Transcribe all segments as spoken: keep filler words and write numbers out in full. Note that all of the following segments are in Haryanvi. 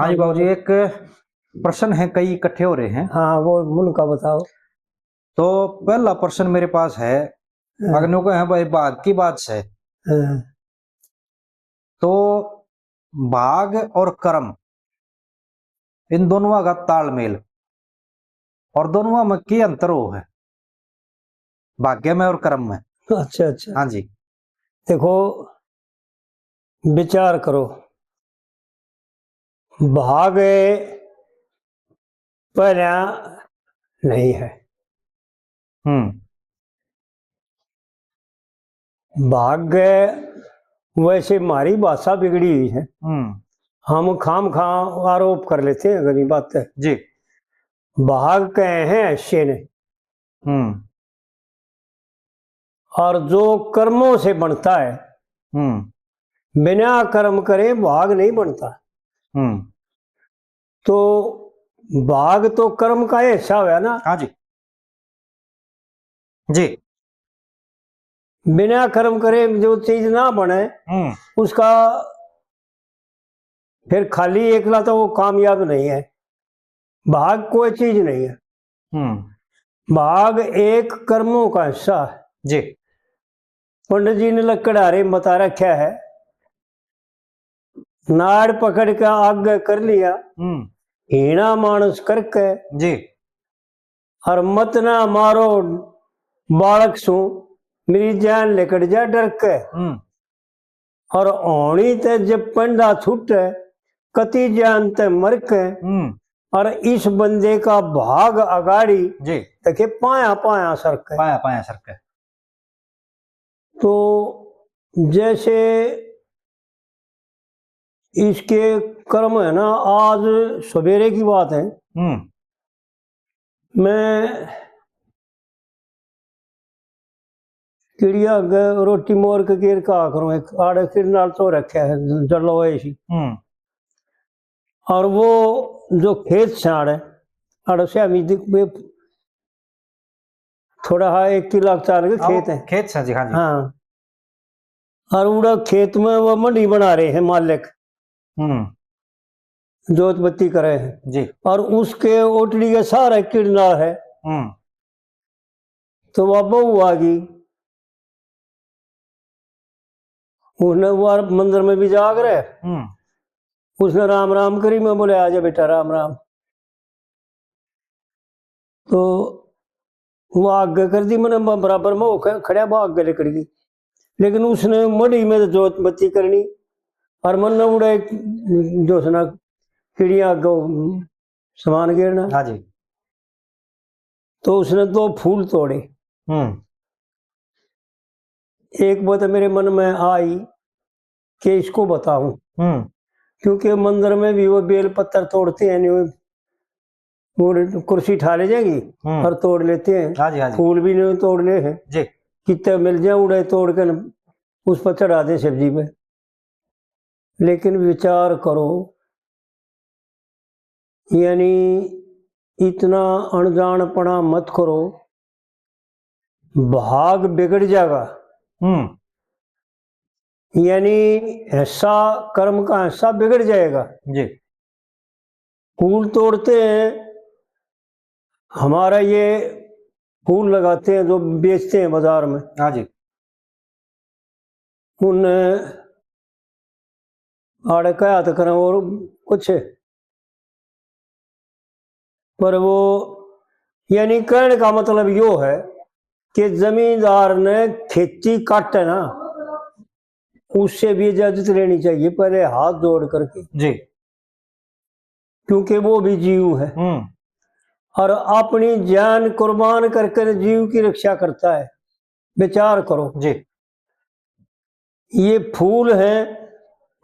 हाँ जी बाबू जी, एक प्रश्न है, कई इकट्ठे हो रहे हैं। हाँ, वो उनका बताओ। तो पहला प्रश्न मेरे पास है, हाँ। अगर न्यू कहे भाई, भाग की बात है, हाँ। तो भाग और कर्म, इन दोनों का तालमेल और दोनों में के अंतर हो है, भाग्य में और कर्म में? अच्छा, अच्छा। हाँ जी। देखो, विचार करो, भाग पहला नहीं है। हम्म। भाग, वैसे हमारी भाषा बिगड़ी हुई है। हम्म। हम खाम खा आरोप कर लेते हैं, गलत बात है। जी। भाग कहे हैं ऐसे ने। हम्म। और जो कर्मों से बनता है, हम्म। बिना कर्म करे भाग नहीं बनता। हम्म। तो भाग तो कर्म का ही हिस्सा हुआ ना। हाँ जी। जी। बिना कर्म करे जो चीज ना बने, हम्म। उसका फिर खाली एकला तो वो कामयाब नहीं है। भाग कोई चीज नहीं है। हम्म। भाग एक कर्मों का हिस्सा है। जी। पंडित जी ने लकड़हारे में बता रखा है, नाड़ पकड़ के आगे कर लिया, हम्म। हीणा मानस करके। जी। और मत ना मारो बालक सू, मेरी जान लिकड़ जा डर के। हम्म। और होनी ते जब पंडा छूटे, कति जान ते मर के। हम्म। और इस बंदे का भाग अगाड़ी जी। देखे पाया पाया सरके। पाया पाया सरके। तो जैसे इसके कर्म है ना, आज सवेरे की बात है, हम्म। मैं किड़िया आगे रोटी मोर के गिर का करूं, एक आड़े किड़ नाल तो रखे है, जलो ऐसी। हम्म। और वो जो खेत से आड़े, आड़े से हम दिख-, वे थोड़ा हा एक किला चार के हाँ, खेत है। खेत से जी, हाँ जी। हाँ। और उड़ा खेत में वो मंडी बना रहे हैं मालिक। हम्म। जोत बत्ती करे हैं। जी। और उसके ओटड़ी के सारे किड़ नाल है। हम्म। तो वह बहू आ गई, उसने वो मंदिर में भी जाग रहे, हम्म। उसने राम राम करी, मैं बोले, "आजा बेटा, राम राम।" तो वो आगे कर दी, मैंने ब-, बराबर में वो ख-, खड़ा, वो आगे लिकड़ गई। लेकिन उसने मड़ी में तो जोत बत्ती करनी, और मन ने उड़े जो सना किड़ियां आगे सामान गिरना। हाँ जी। तो उसने दो फूल तोड़े। हम्म। एक बात मेरे मन में आई कि इसको बताऊं, हम्म। क्योंकि मंदिर में भी वो बेल पत्तर तोड़ते हैं, नहीं वो, वो कुर्सी ठा ले जाएंगी हम्म। और तोड़ लेते हैं। हाँ जी, हाँ जी। फूल भी नहीं तोड़ ले हैं। जी। कितने मिल जाए उड़े तोड़ के न उस पर चढ़ा दे शिव जी पे। लेकिन विचार करो, यानी इतना अनजानपना मत करो, भाग बिगड़ जाएगा। हम्म। यानी हिस्सा, कर्म का हिस्सा बिगड़ जाएगा। जी। फूल तोड़ते हैं, हमारा ये फूल लगाते हैं जो बेचते हैं बाजार में। हाँ जी। उन आड़े कहा तो करें और कुछ, पर वो, यानी कहने का मतलब यो है कि जमींदार ने खेती काटे ना, उससे भी इजाजत लेनी चाहिए पहले हाथ जोड़ करके। जी। क्योंकि वो भी जीव है। हम्म। और अपनी जान कुर्बान करके जीव की रक्षा करता है। विचार करो। जी। ये फूल है,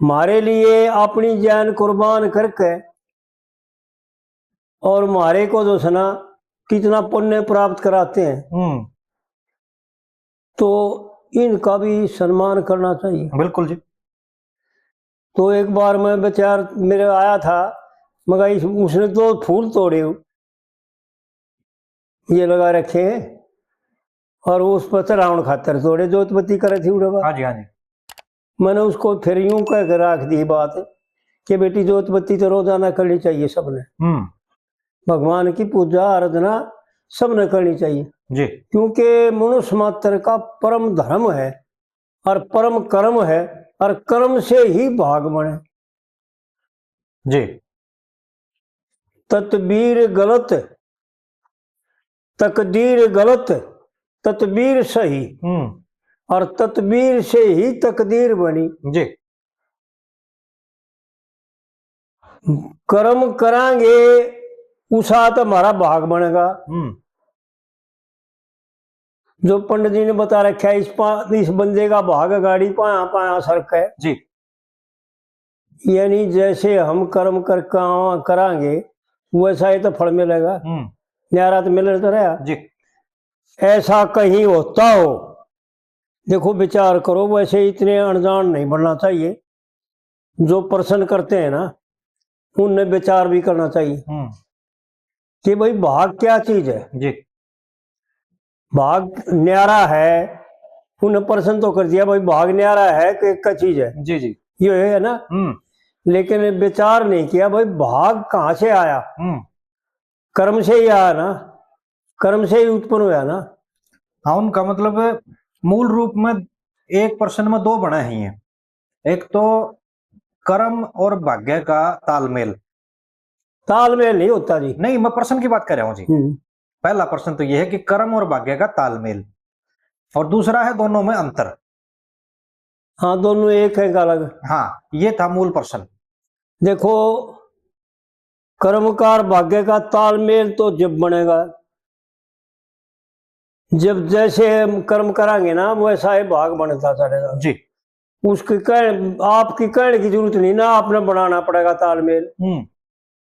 हमारे लिए अपनी जान कुर्बान करके और हमारे को जो है ना, कितना पुण्य प्राप्त कराते हैं। हम्म। तो इनका भी सम्मान करना चाहिए। बिल्कुल जी। तो एक बार मैं विचार मेरे आया था, मगर इस, उसने दो फूल तोड़े, ये लगा रखे हैं, और उस पर चढ़ावन खातर तोड़े, जोत बत्ती करे थी उड़े बार। हाँ जी, हाँ जी। मैंने उसको फिर यूं कह के रख दी बात कि बेटी जोत बत्ती तो रोजाना करनी चाहिए सबने। हम्म। भगवान की पूजा आराधना सबने करनी चाहिए, जी। क्योंकि मनुष्य मात्र का परम धर्म है और परम कर्म है और कर्म से ही भाग बने। जी। तदबीर गलत, तकदीर गलत, तदबीर सही। हम्म। और तदबीर से ही तकदीर बनी। जी। कर्म करांगे, उस साथ हमारा भाग बनेगा। हम्म। जो पंडित जी ने बता रखा है, इस पा-, इस बंदे का भाग गाड़ी पाया पाया सरक है। जी। यानी जैसे हम कर्म कर, का-, करांगे, वैसा ही तो फल मिलेगा। हम्म। न्यारा तो मिल तो रहा। जी। ऐसा कहीं होता हो, देखो, विचार करो, वैसे इतने अनजान नहीं बनना चाहिए। जो प्रश्न करते हैं ना, उनने विचार भी करना चाहिए हम्म। कि भाई, भाग क्या चीज है? जी। भाग न्यारा है, उन्हें प्रश्न तो कर दिया, भाई, भाग न्यारा है कि क्या चीज है? जी, जी। ये है ना? हम्म। लेकिन विचार नहीं किया, भाई, भाग कहाँ से आया? हम्म। कर्म से ही आया ना, कर्म से ही उत्पन्न हुआ ना। हाँ, उनका मतलब मूल रूप में एक प्रश्न में दो बने ही हैं, एक तो कर्म और भाग्य का तालमेल। तालमेल नहीं होता जी। नहीं, मैं प्रश्न की बात कर रहा हूँ जी। हम्म। पहला प्रश्न तो यह है कि कर्म और भाग्य का तालमेल, और दूसरा है दोनों में अंतर। हाँ, दोनों एक है, अलग। हाँ, ये था मूल प्रश्न। देखो, कर्म का और भाग्य का तालमेल तो जब बनेगा, जब जैसे हम कर्म करांगे ना, वैसा ही भाग बनता चलेगा। जी। उसकी कह-, आपकी कहने की जरूरत नहीं ना, आपने बनाना पड़ेगा तालमेल। हम्म।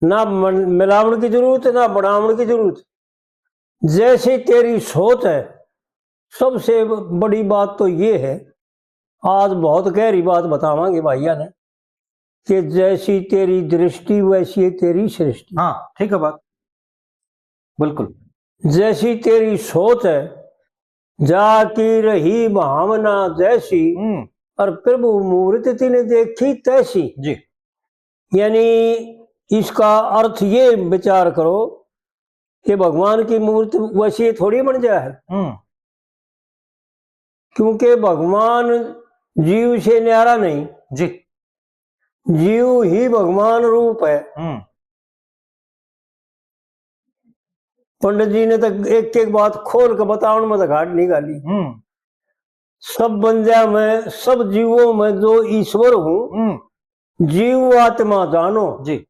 ना मन-, मिलावण की जरूरत, ना बनावण की जरूरत। जैसी तेरी सोच है, सबसे ब-, बड़ी बात तो ये है, आज बहुत गहरी बात बतावांगे भाइया ने, कि जैसी तेरी दृष्टि वैसी है तेरी सृष्टि। हाँ, ठीक है बात, बिल्कुल। जैसी तेरी सोच है, जा की रही भावना जैसी, हम्म। और प्रभु मूर्ति तिने देखी तैसी। जी। यानी इसका अर्थ ये विचार करो कि भगवान की मूर्ति वैसी थोड़ी बन जाए, हम्म। क्योंकि भगवान जीव से न्यारा नहीं। जी। जीव ही भगवान रूप है। हम्म। पंडित जी ने तो एक एक बात खोल के बतावन में तो घाट नहीं घाली। हम्म। सब बंदिया में, सब जीवों में जो ईश्वर हूँ, हम्म। जीव आत्मा जानो। जी।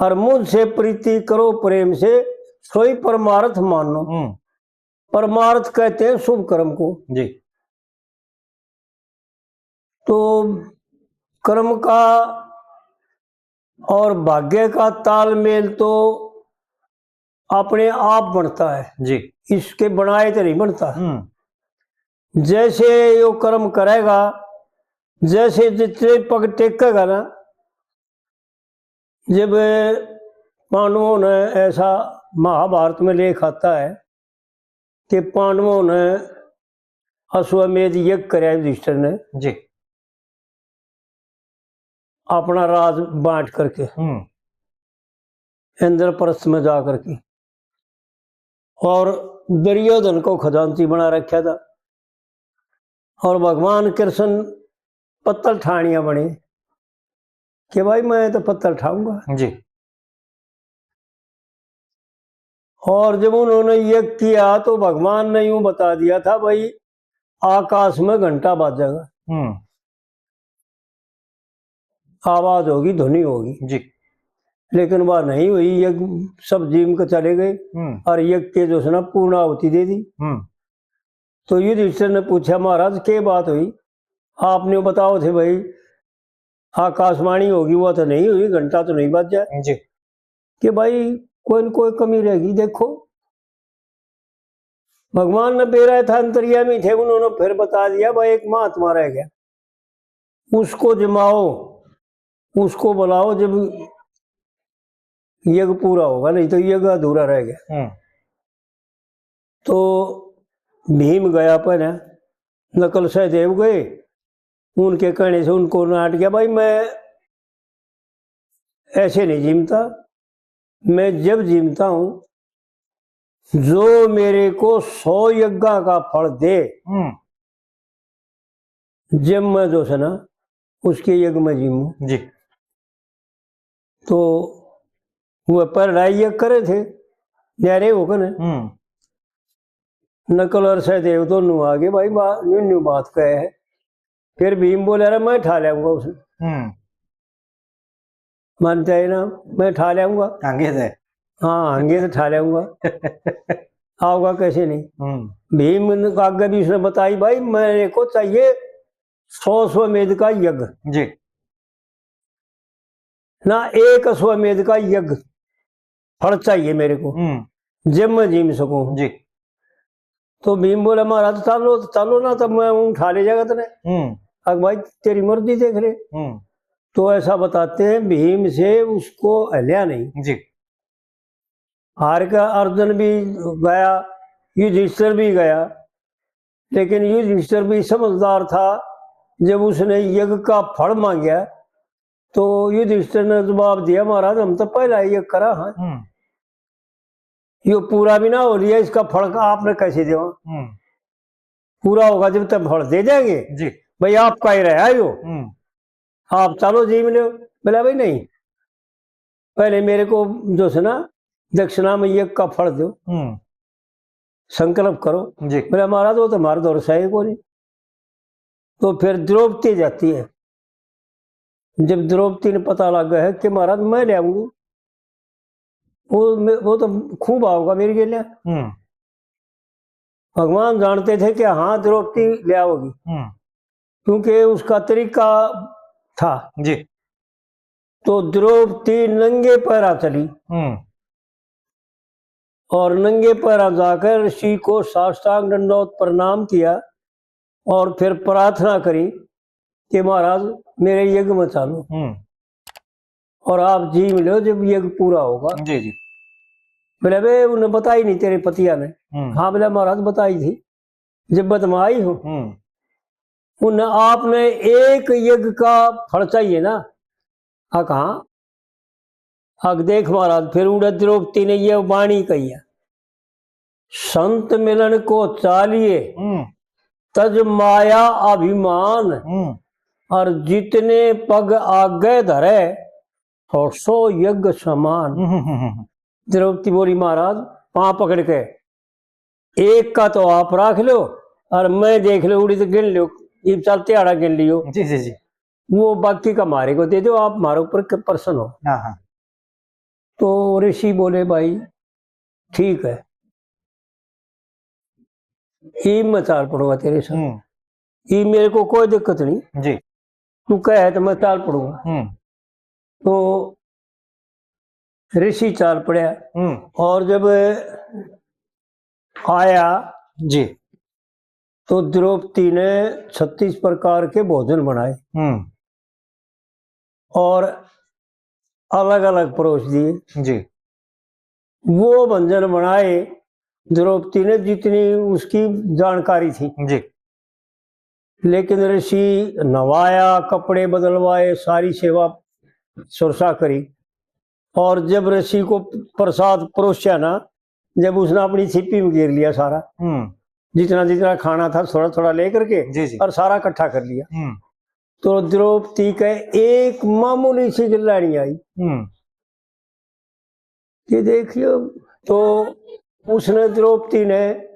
और मुझसे प्रीति करो प्रेम से, सोई परमार्थ मानो। हम्म। परमार्थ कहते हैं शुभ कर्म को। जी। तो कर्म का और भाग्य का तालमेल तो अपने आप बनता है। जी। इसके बनाए तो नहीं बनता। हम्म। जैसे यो कर्म करेगा, जैसे जितने पग टेकेगा ना, जब पांडवों ने, ऐसा महाभारत में लेख आता है कि पांडवों ने अश्वमेध यज्ञ कराया युधिष्ठिर ने। जी। अपना राज बांट करके, हम्म। इंद्रप्रस्थ में जा करके, और दुर्योधन को खजांची बना रखा था, और भगवान कृष्ण पत्तल ठानिया बने कि भाई, मैं तो पत्तल ठाऊंगा। जी। और जब उन्होंने यज्ञ किया तो भगवान ने यूं बता दिया था, भाई, आकाश में घंटा बाजेगा, हम्म। आवाज होगी, ध्वनि होगी। जी। लेकिन वह नहीं हुई, यज्ञ सब जीम के चले गए, हम्म। और यज्ञ के जो है ना, पूर्ण आहुति दे दी। हम्म। तो युधिष्ठिर ने पूछा, महाराज, के बात हुई? आपने बताओ थे भाई, आकाशवाणी होगी, वो तो नहीं हुई, घंटा तो नहीं बाजा। जी। कि भाई, कोई न कोई कमी रहेगी। देखो, भगवान ने बेरा था, अंतर्यामी थे, उन्होंने फिर बता दिया, भाई, एक महात्मा रह गया, उसको जमाओ, उसको बुलाओ, जब यज्ञ पूरा होगा, नहीं तो यज्ञ अधूरा रह गया। हम्म। तो भीम गया पहले, नकल सहदेव गए, उनके कहने से उनको नाट गया, भाई, मैं ऐसे नहीं जीमता। मैं जब जीमता हूं, जो मेरे को सौ यज्ञा का फल दे, हम्म। जब मैं जो है ना, उसके यज्ञ में जीमूं। जी। तो वो पहला यज्ञ करे थे, न्यारे होकर ने। हम्म। नकल और सहदेव दोनों आ गए, भाई बा-, न्यू न्यू बात कहे है। फिर भीम बोले, "अरे, मैं ठा ल्याऊंगा उसे।" हम्म। मानते हैं ना, "मैं ठा ल्याऊंगा।" आगे से। हाँ, आगे से ठा ल्याऊंगा। आओगा कैसे नहीं? हम्म। भीम ने आगे भी उसने बताई, "भाई, मेरे को चाहिए सौ अश्वमेध का यज्ञ।" जी। ना एक अश्वमेध का यज्ञ फल चाहिए मेरे को, हम्म। जब मैं जीम सकूं। जी। तो भीम बोला, "महाराज, चालो, चालो ना, तब मैं उठा ले जाएगा तने।" हम्म। अब भाई, तेरी मर्जी देख ले। हम्म। तो ऐसा बताते हैं, भीम से उसको हल्या नहीं। जी। हार का अर्जुन भी गया, युधिष्ठिर भी गया, लेकिन युधिष्ठिर भी समझदार था। जब उसने यज्ञ का फल मांगा, तो युधिष्ठिर ने जवाब दिया, "महाराज, हम तो पहला यज्ञ करा है, हम्म। यो पूरा भी ना हो लिया, इसका फल का आपने कैसे देवा? हम्म। पूरा होगा जब तब फल दे देंगे। जी। भाई, आपका ही रहा यो, हम्म। आप चलो जीम लो।" बोला, "भाई नहीं, पहले मेरे को जो है ना, दक्षिणा में यज्ञ का फल दो, हम्म। संकल्प करो।" जी। बोला, "महाराज, वो तो हमारे दौर से ही कोनी।" तो फिर द्रौपदी जाती है। जब द्रौपदी ने पता लगा है कि महाराज, मैं ले आऊंगी, वो मे-, वो तो खूब आओगा मेरी गेल्या। हम्म। भगवान जानते थे कि हाँ, द्रौपदी ले आओगी, हम्म। क्योंकि उसका तरीका था। जी। तो द्रौपदी नंगे पैरा चली, हम्म। और नंगे पैरा जाकर ऋषि को साष्टांग दंडवत प्रणाम किया और फिर प्रार्थना करी कि महाराज, मेरे यज्ञ में चालो, हम्म। और आप जीम लो जब यज्ञ पूरा होगा। जी, जी। बोले, "बे, उन्हें बताई नहीं तेरे पतिया ने?" हम्म। "हाँ," बोला, "महाराज, बताई थी, जब बदमाई हो।" हम्म। "उन्हें, आपने एक यज्ञ का फल चाहिए ना?" "हाँ, कहाँ?" अग देख महाराज, फिर उड़े द्रौपदी ने ये वाणी कही है, "संत मिलन को चालिए, हम्म। तज माया अभिमान, हम्म। और जितने पग आगे धरे, और सो यज्ञ समान।" हम्म, हम्म, हम्म। द्रौपदी बोली, "महाराज, पाँव पकड़ के, एक का तो आप रख लो और मैं देख लो, उड़ी तो गिन लो, इब चलते आड़ा गिन लियो।" जी, जी, जी। "वो बाकी का मारे को दे दो, आप मारो पर क-, प्रसन्न हो।" हाँ, हाँ। तो ऋषि बोले, "भाई, ठीक है, इब मैं चाल पड़ूंगा तेरे साथ, हम्म। इब मेरे को कोई दिक्कत नहीं, जी। तू कहे तो मैं चाल पड़ूंगा।" हम्म। तो ऋषि चाल पड़ा। हम्म। और जब आया, जी। तो द्रौपदी ने छत्तीस प्रकार के भोजन बनाए, हम्म। और अलग-अलग परोस दिए। जी। वो व्यंजन बनाए द्रौपदी ने, जितनी उसकी जानकारी थी। जी। लेकिन ऋषि नवाया, कपड़े बदलवाए, सारी सेवा सुरसा करी। और जब ऋषि को प्रसाद परोस्या ना, जब उसने अपनी छिपी में घेर लिया सारा, हम्म। जितना जितना खाना था, थोड़ा थोड़ा लेकर के, जी, जी। और सारा इकट्ठा कर लिया। हम्म। तो द्रौपदी के एक मामूली सी गिल्ला नहीं आई। हम्म। ये देखियो, तो उसने, द्रौपदी ने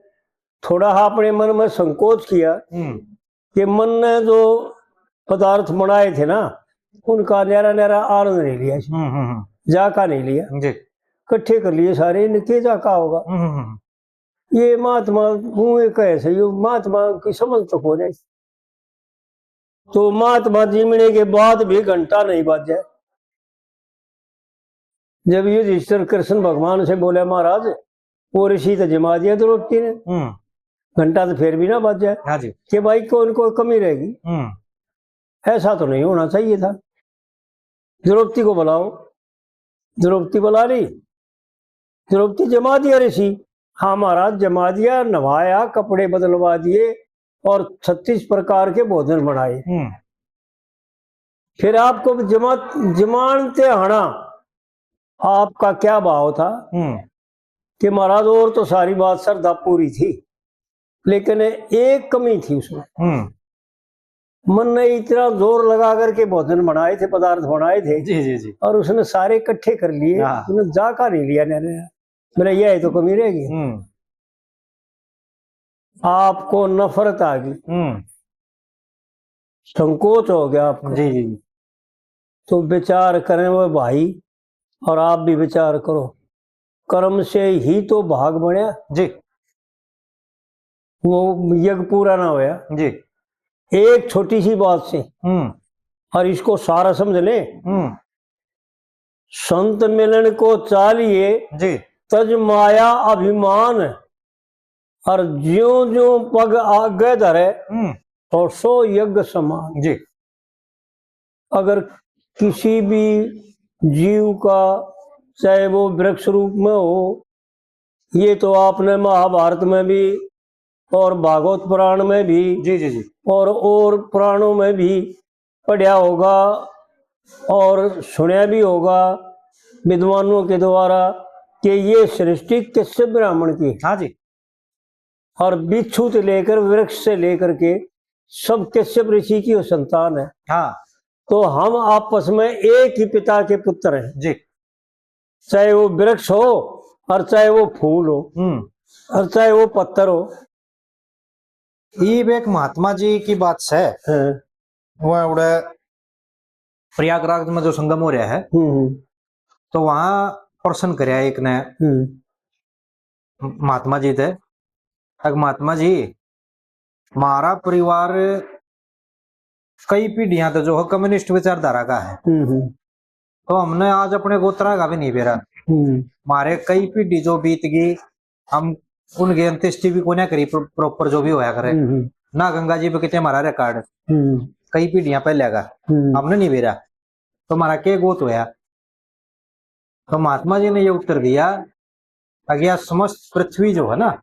थोड़ा अपने मन में संकोच किया, हम्म। कि मन ने जो पदार्थ बनाए थे ना, उनका न्यारा न्यारा आनंद नहीं लिया, हम्म, हम्म, हम्म। जाका नहीं लिया। जी। इकट्ठे कर लिए सारे, इनके जाका होगा। हम्म, हम्म, हम्म। ये महात्मा मुंह कहे से, यो महात्मा की समझ तो हो जाए। तो महात्मा जीमने के बाद भी घंटा नहीं बाजे। जब युधिष्ठिर कृष्ण भगवान से बोले, "महाराज, वो ऋषि तो जिमा दिया द्रौपदी ने, हम्म। घंटा तो फिर भी ना बाजे।" हाँ जी। कि भाई, कौन कोई कमी रहेगी? हम्म। ऐसा तो नहीं होना चाहिए था। द्रौपदी को बुलाओ। द्रौपदी बुला ली। द्रौपदी, जिमा दिया ऋषि? हाँ महाराज, जिमा दिया, नवाया, कपड़े बदलवा दिए और छत्तीस प्रकार के भोजन बनाए। हम्म। फिर आपको जिमा, जिमान ते हणा, आपका क्या भाव था? हम्म। कि महाराज, और तो सारी बात श्रद्धा पूरी थी, लेकिन एक कमी थी उसमें। हम्म। मन ने इतना जोर लगा करके भोजन बनाए थे, पदार्थ बनाए थे, जी, जी, जी। और उसने सारे इकट्ठे कर लिए, हाँ। उसने जाका नहीं लिया। मैंने, मेरा यह तो कमी रह गई। हम्म। आपको नफरत आ गई, हम्म। संकोच हो गया आपको। जी, जी, जी। तो विचार करें वो भाई, और आप भी विचार करो, कर्म से ही तो भाग बनया। जी। वो यज्ञ पूरा ना होया। जी। एक छोटी सी बात से, हम्म। और इसको सारा समझ ले। हम्म। संत मिलन को चालिए, जी। तज माया अभिमान, और ज्यों ज्यों पग आगे धरे, हम्म। और सो यज्ञ समान। जी। अगर किसी भी जीव का, चाहे वो वृक्ष रूप में हो, ये तो आपने महाभारत में भी और भागवत पुराण में भी, जी, जी, जी। और, और पुराणों में भी पढ़ा होगा और सुना भी होगा विद्वानों के द्वारा कि ये सृष्टि कश्यप ब्राह्मण की। हाँ जी। और बिच्छू से लेकर, वृक्ष से लेकर के, सब कश्यप ऋषि की वो संतान है। हाँ। तो हम आपस में एक ही पिता के पुत्र हैं। जी। चाहे वो वृक्ष हो और चाहे वो फूल हो, हम्म। और चाहे वो पत्थर हो। इब एक महात्मा जी की बात से, हाँ। वो उड़े प्रयागराज में जो संगम हो रहा है, हम्म, हम्म। तो वहां प्रश्न करया एक ने, हम्म। महात्मा जी थे, "अक महात्मा जी, म्हारा परिवार कई पीढ़ियां तो जो है कम्युनिस्ट विचारधारा का है, हम्म, हम्म। तो हमने आज अपने गोत्रा का भी नहीं बेरा। हम्म। म्हारे कई पीढ़ी जो बीत गई, हम उनकी अंत्येष्टि भी कोन्या करी, प्रो-, proper जो भी होया करे। हम्म, हम्म। ना गंगा जी पे कितने म्हारा record, हम्म। कई पीढ़ियां पहले का, हम्म। हमने नहीं बेरा, तो म्हारा के गोत होया?" तो महात्मा जी ने ये उत्तर दिया, अगर यह समस्त पृथ्वी जो है ना,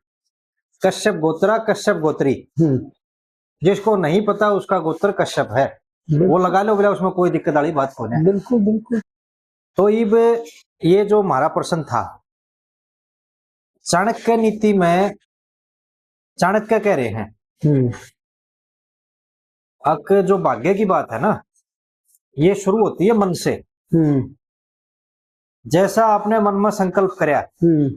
कश्यप गोत्रा, कश्यप गोत्री, हम्म। जिसको नहीं पता उसका गोत्र कश्यप है, बिल्कुल। वो लगा लो बोला, उसमें कोई दिक्कत वाली बात कोन्या। बिल्कुल, बिल्कुल। तो इब ये जो हमारा प्रश्न था, चाणक्य नीति में चाणक्य कह रहे हैं, हम्म। अक जो भाग्य की बात है ना, ये शुरू होती है मन से। हम्म। जैसा आपने मन में संकल्प करया, हम्म।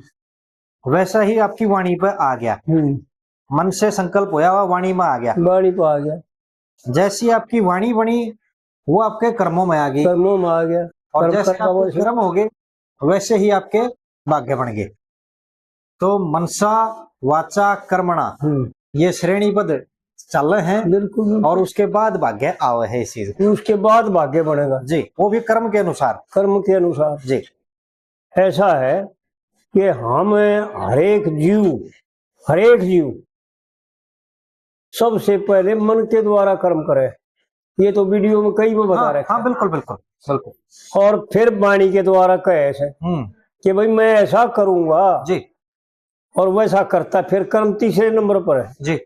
वैसा ही आपकी वाणी पे आ गया। हम्म। मन से संकल्प होया हुआ वाणी में आ गया। वाणी पे आ गया। जैसी आपकी वाणी बनी, वो आपके कर्मों में आ गई। कर्मों में आ गया। और कर्म जैसे करता आपके हुआ कर्म हो गए, वैसे ही आपके भाग्य बन गए। तो मनसा, वाचा, कर्मणा, हम्म। ये श्रेणीबद्ध चल हैं। बिल्कुल, बिल्कुल। और उसके बाद भाग्य आवे है इस चीज। उसके बाद भाग्य बनेगा। जी, वो भी कर्म के अनुसार। कर्म के अनुसार। जी। ऐसा है कि हम हरेक जीव, हरेक जीव सबसे पहले मन के द्वारा कर्म करे। ये तो video में कई में बता हाँ, रखा हाँ, है। बिल्कुल, बिल्कुल, बिल्कुल। और फिर वाणी के द्वारा कहे ऐसे हम्म। कि भाई मैं ऐसा करूंगा जी। और वैसा करता, फिर कर्म तीसरे नंबर पर है। जी।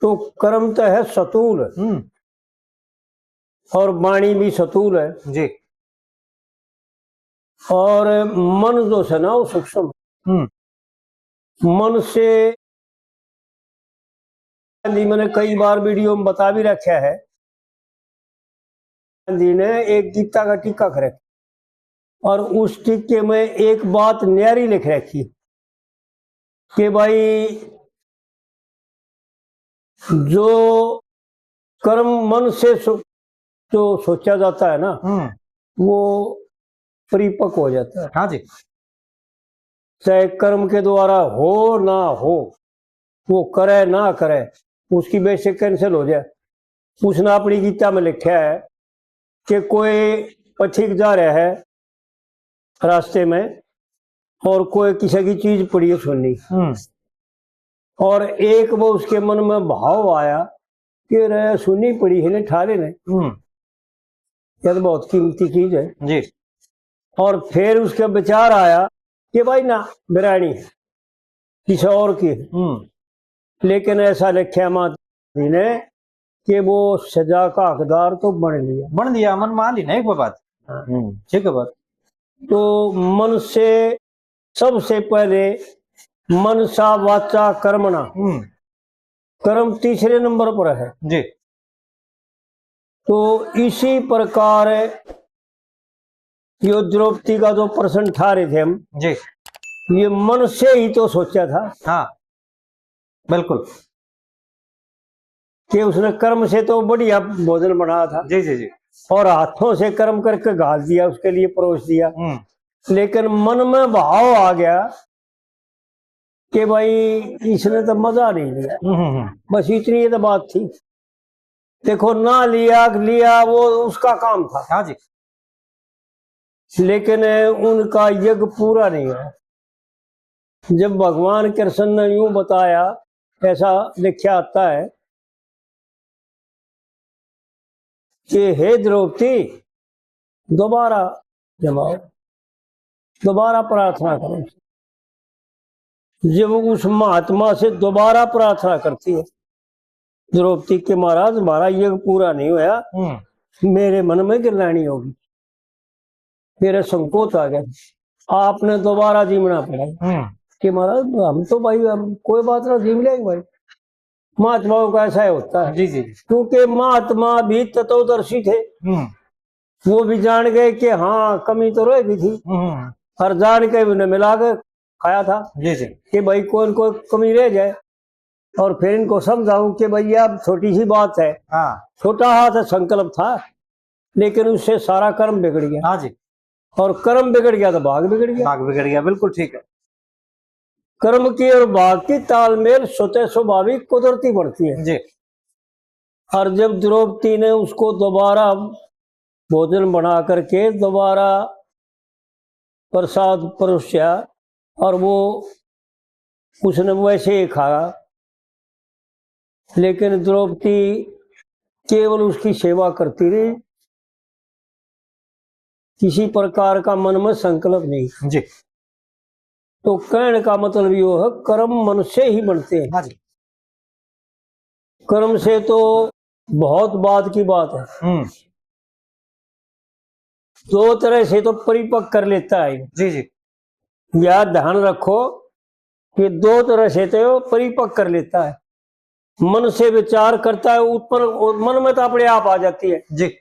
तो कर्म तो है स्थूल, हम्म। और वाणी भी स्थूल है। जी। और मन जो है ना, वो सूक्ष्म। हम्म। मन से, जी, मैंने कई बार video में बता भी रखा है, जी ने एक गीता का टीका कर रखा, और उस टीके में एक बात न्यारी लिख रखी कि भाई, जो कर्म मन से सो-, जो सोचा जाता है ना, हम्म। वो परिपक्व हो जाता है। हाँ जी। चाहे कर्म के द्वारा हो ना हो, वो करे ना करे, उसकी वजह से cancel हो जाए। उसने अपनी गीता में लिखा है कि कोई पथिक जा रहा है रास्ते में और कोई किसी की चीज पड़ी है सोनी, हम्म। और एक वो उसके मन में भाव आया कि रे, सोनी पड़ी है ने, ठा लेने। हम्म। यह तो बहुत कीमती चीज है। जी। और फिर उसका विचार आया कि भाई ना, बिरानी है, किसी और की है। हम्म। लेकिन ऐसा लिखा माता जी ने कि वो सजा का हकदार तो बन लिया। बन लिया, मन मान ली ना एक बात। हाँ। हम्म, ठीक है बात। तो मन से सबसे पहले मनसा वाचा कर्मणा, हम्म। कर्म तीसरे नंबर पर है। जी। तो इसी प्रकार यो द्रौपदी का जो प्रश्न ठा रहे थे हम, जी। ये मन से ही तो सोचा था। हाँ, बिल्कुल। कि उसने कर्म से तो बढ़िया भोजन बनाया था। जी, जी, जी। और हाथों से कर्म करके घाल दिया, उसके लिए परोस दिया। हम्म। लेकिन मन में भाव आ गया कि भाई, इसने तो मजा नहीं लिया। हम्म, हम्म, हम्म। बस इतनी ये तो बात थी। देखो, ना लिया, लिया, वो उसका काम था। हाँ जी। लेकिन उनका यज्ञ पूरा नहीं हुआ। जब भगवान कृष्ण ने यूं बताया, ऐसा लिखा आता है कि हे द्रौपदी, दोबारा जमाओ, दोबारा प्रार्थना करो। जब उस महात्मा से दोबारा प्रार्थना करती है द्रौपदी के, महाराज, हमारा यज्ञ पूरा नहीं होया, हम्म। मेरे मन में गिरलानी होगी, मेरा संकोच आ गया, आपने दोबारा जीमना पड़ा। हम्म। कि महाराज, हम तो भाई, हम कोई बात ना, जीम लेंगे भाई। महात्माओं का ऐसा ही होता है। जी, जी, जी। क्योंकि महात्मा भी तत्वदर्शी थे, हम्म। वो भी जान गए कि हाँ, कमी तो रहेगी थी, हम्म। और जान के उन्हें मिला के खाया था जी, जी। कि भाई, कौन कोई कमी रह जाए, और फिर इनको समझाऊं कि भाई, ये अब छोटी सी बात है। हाँ। छोटा हाथ संकल्प था, लेकिन उससे सारा कर्म बिगड़ गया। हाँ जी। और कर्म बिगड़ गया तो भाग बिगड़ गया। भाग बिगड़ गया, बिल्कुल ठीक है। कर्म की और भाग की तालमेल स्वतः स्वाभाविक कुदरती बढ़ती है। जी। और जब द्रौपदी ने उसको दोबारा भोजन बना करके दोबारा प्रसाद परोसया और वो, उसने वैसे ही खाया, लेकिन द्रौपदी केवल उसकी सेवा करती रही, किसी प्रकार का मन में संकल्प नहीं। जी। तो कहने का मतलब यो है, कर्म मन से ही बनते हैं। हाँ जी। कर्म से तो बहुत बाद की बात है। हम्म। दो तरह से तो परिपक्व कर लेता है। जी, जी। याद ध्यान रखो कि दो तरह से तो परिपक्व कर लेता है। मन से विचार करता है, उत्पन्न, मन में तो अपने आप आ जाती है। जी।